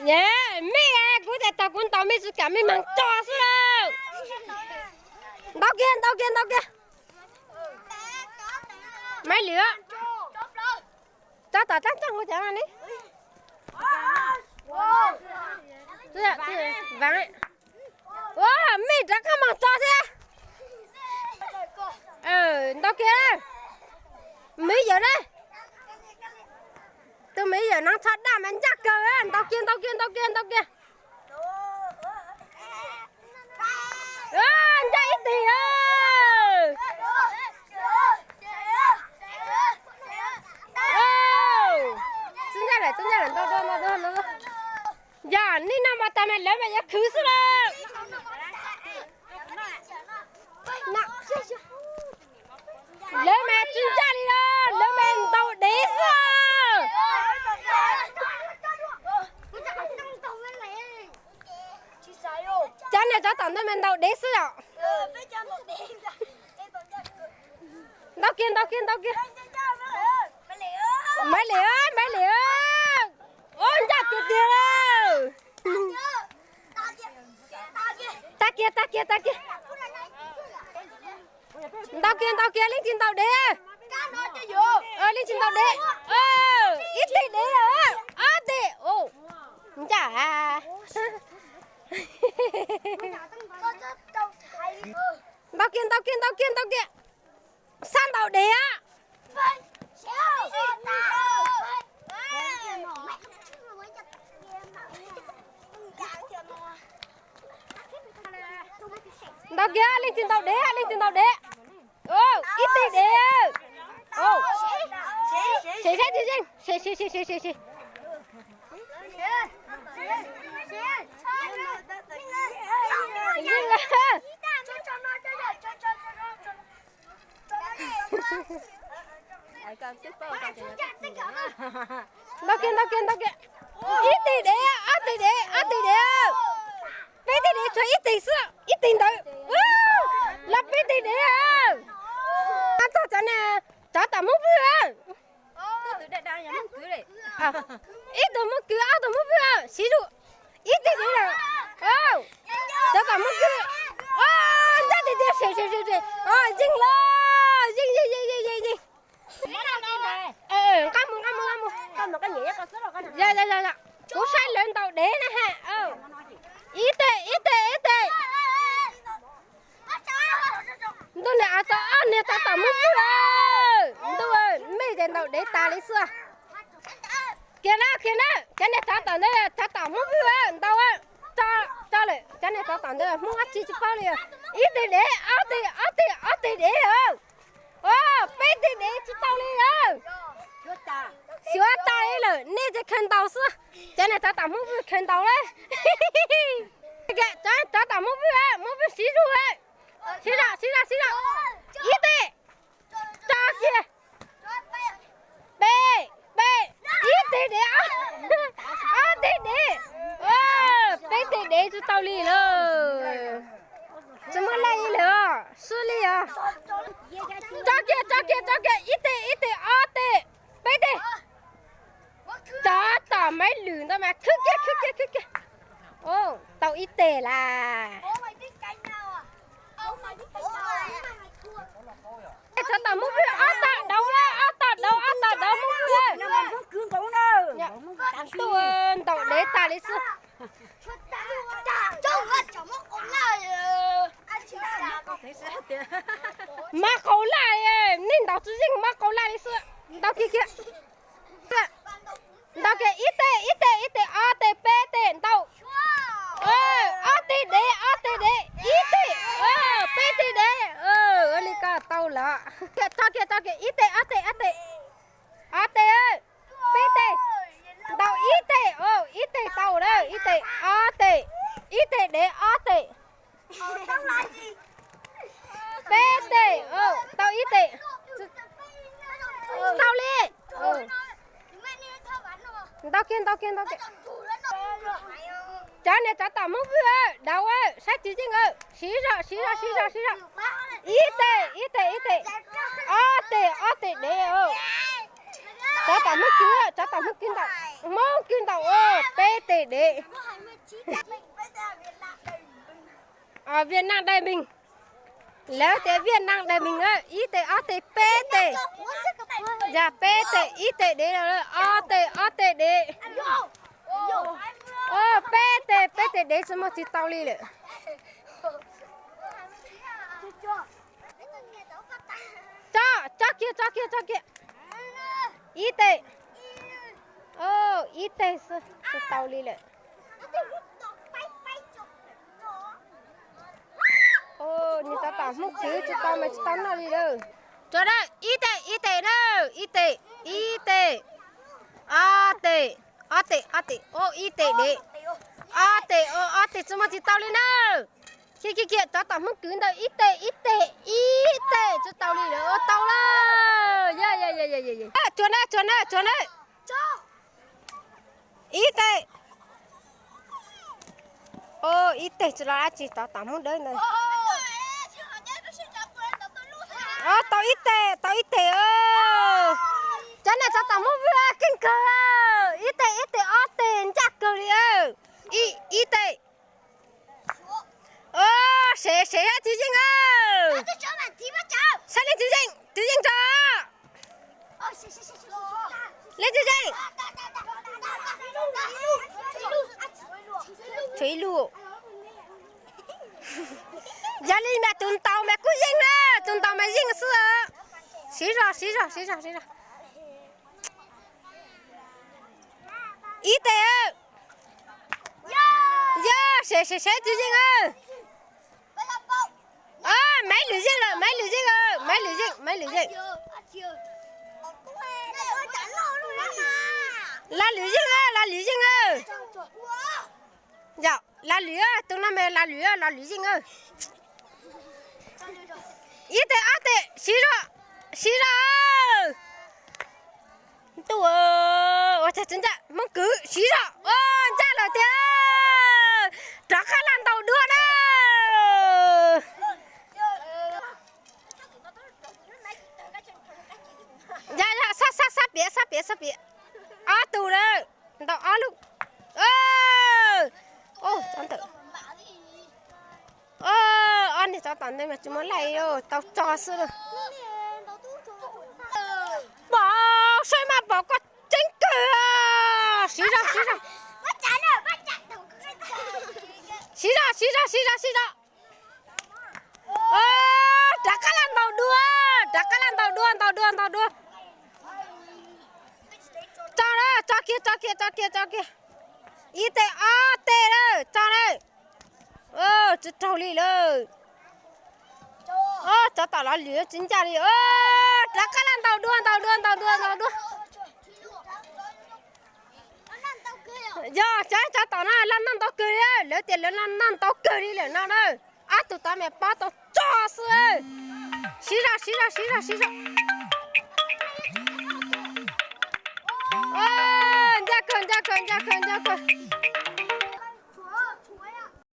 Ye, mej, kuv tias tag kuv ntaus mej tsis kam, mej mas tso xwb lawm. Ntaus kiag, ntaus kiag, ntaus kiag. Maiv Lwm, tso tom tag tag kuv cov no ne. Ua, mej rov qab mas tso thiab. Ntaus kiag. Maiv Lwm na. Tus Maiv Lwm no tsho daj mas ncaj kawg. Ntaus kiag, ntaus kiag, ntaus kiag, ntaus kiag. Ncaj ib teg. Txij ncaj lawm, txij ncaj lawm, ntau dua, ntau dua, ntau dua. Yog nej noj mov tas mas lawv mas yuav khwv xwb lawm. Lawv mas tsis ncaj li lawm, lawv mas ntaus dev xwb. Cov niag tsov tom ntej mas ntaus dev xwb yom. Ntaus kiag, ntaus kiag, ntaus kiag. Maiv Lwm, Maiv Lwm. Ua ncaj tiag tiag lawm. Tag kiag, tag kiag, tag kiag. Ntaus kiag, ntaus kiag, leej twg ntaus dev? Leej twg ntaus dev? Ib teg dev, ob teg. Ncaj. Ntaus kiag, ntaus kiag, ntaus kiag, ntaus kiag. Xab ntaus dev. Ntaus kiag, leej twg ntaus dev, leej twg ntaus dev. Ib teg dev. Sem saib tsis yeej, sem, sem, sem, sem, sem. Ntaus kiag, ntaus kiag, ntaus kiag. Ib teg dev, ob teg dev, ob teg dev. Peb teg dev, tshuav ib teg xwb, ib teg ntawd. Lawv peb teg dev. Txog cov niag tsov tom Hmoob Vwj. Ib tug Hmoob Kwv, ob tug Hmoob Vwj, siv zug. Ib teg dev lawm. Tsov tom Hmoob Kwv. Ncaj tiag tiag, sem, sem, sem, sem. Yeej lawm, yeej, yeej, yeej, yeej, yeej. Nqa mus, nqa mus, nqa mus. Kuv saib lawv ntaus dev na ha. Ib teg, ib teg, ib teg. Ntuj, niag tsov, ob niag tsov tom Hmoob Vwj. Ntuj, mej ces ntaus dev tas li xwb. Khiav na, khiav na, cov niag tsov tom ntawd, tsov tom Hmoob Vwj ntaus. Tso lawm, cov niag tsov tom ntawd Hmoob dab tsi tsis paub li. Ib teg dev, ob teg, ob teg, ob teg dev lawm. Peb teg dev tsis tau li lawm. Xyuav tas li lawm, nej ces khaws ntaus xwb. Cov niag tsov tom Hmoob Vwj khaws ntaus lawm. Cov tsov tom Hmoob Vwj, Hmoob Vwj siv zug. Siv zog, siv zog, siv zog. Ib teg. Tso kiag. Peb, peb, ib teg dev, ob teg dev. Peb teg dev tsis tau li lawm. Tsis muaj laj li lawm, swb li os. Tso kiag, tso kiag, tso kiag, ib teg, ib teg, ob teg, peb teg. Tsov tom Maiv Lwm ntawd mas khwb kiag, khwb kiag, khwb kiag. Tau ib teg lawm. Tsov tom Hmoob Vwj, ob teg dev, ob teg dev, ob teg dev Hmoob Vwj. Ntuj, ntaus dev tas li xwb. Mab qaug laj, nej ntaus tsis yeej, mab qaug laj li xwb. Ntaus kiag kiag. Ntaus kiag, ib teg, ib teg, ib teg, ob teg, peb teg, ntaus. Ob teg dev, ob teg dev, ib teg, peb teg dev. Ua li ko tau lawm. Tso kiag, tso kiag, ib teg, ob teg, ob teg, ob teg, peb teg. Ntaus ib teg, ib teg tau lawm, ib teg, ob teg, ib teg dev, ob teg. Peb teg, tau ib teg. Tau li. Ntaus kiag, ntaus kiag, ntaus kiag. Cov niag tsov tom Hmoob Vwj, daus, saib tsis yeej, siv zog, siv zog, siv zog, siv zog. Ib teg, ib teg, ib teg. Ob teg, ob teg dev. Tsov tom Hmoob Kwv, tsov tom Hmoob Kwv ntaus, Hmoob Kwv ntaus, peb Tej dev. Vietnam Dairy Beans. Lawv tias Vietnam Dairy Beans, ib tes, ob tes, peb tes. Yog peb tes, ib tes dev, ob tes, ob tes dev. Peb tes, peb tes dev tsis muaj tsis tau li lawm. Tso, tso kiag, tso kiag, tso kiag. Ib tes. Ib tes xwb, tsis tau li lawm. Nws rov tom Hmoob Kwv tsis tau mas tsis tau noj li lawm. Tso na, ib tes, ib tes na, ib tes, ib tes, ob tes, ob tes, ob tes, ib tes dev, ob tes, ob tes tsis muaj tsis tau li na. Kiag kiag kiag, rov tom Hmoob Kwv ntawd ib tes, ib tes, ib tes tsis tau li lawm, ua tau lawm. Tsuag na, tsuag na, tsuag na. Ib tes. Ib tes tsis los dab tsi, rov tom Hmoob Dawb ntawd. Tau ib tes, tau ib tes. Cov no rov tom Hmoob Vwj keej kawg, ib tes, ib tes, ob tes ncaj kawg li. Ib tes. Sev, sev saib twg yeej. Saib leej twg yeej, twg yeej tso. Leej twg yeej. Tshuav ib lub. Yog li mas tus ntaus mas kuj yeej na, tus ntaus mas yeej xwb. Siv zog, siv zog, siv zog, siv zog. Ib tes. Yog, sev, sev saib twg yeej. Maiv Lwm yeej lawm, Maiv Lwm yeej, Maiv Lwm yeej, Maiv Lwm yeej. Laj Lwm yeej, Laj Lwm yeej. Yog, Laj Lwm, tus no mas Laj Lwm, Laj Lwm yeej. Ib tes, ob tes, siv zog, siv zog. Ntuj, ua cas tsis ncaj, Hmoob Kwv siv zog, ncaj lawm tiag. Rov qab laj ntaus dua na. Yog, yog, sab, sab, sab piav, sab piav, sab piav. Ob tug lawm, ntaus ob lub. Ob niag tsov tom ntej mas tsis muaj laj, tau tso xwb na. Pom, saib mas pom koj tseeb kawg. Siv zog, siv zog. Siv zog, siv zog, siv zog, siv zog. Rov qab laj ntaus dua, rov qab laj ntaus dua, ntaus dua, ntaus dua. Tso na, tso kiag, tso kiag, tso kiag, tso kiag. Ib tes ob tes lawm, tso lawm. Tsis raug li lawm. Tsov tom Laj Lwm tsis ncaj li. Rov qab laj ntaus dua, ntaus dua, ntaus dua, ntaus dua. Yog, tsov tom no laj noj ntau kawg li, lawv tias lawv laj noj ntau kawg li lawm no na. Ob tug tod mas pob tau tso xwb. Siv zog, siv zog, siv zog, siv zog. Ncaj kawg, ncaj kawg, ncaj kawg, ncaj kawg.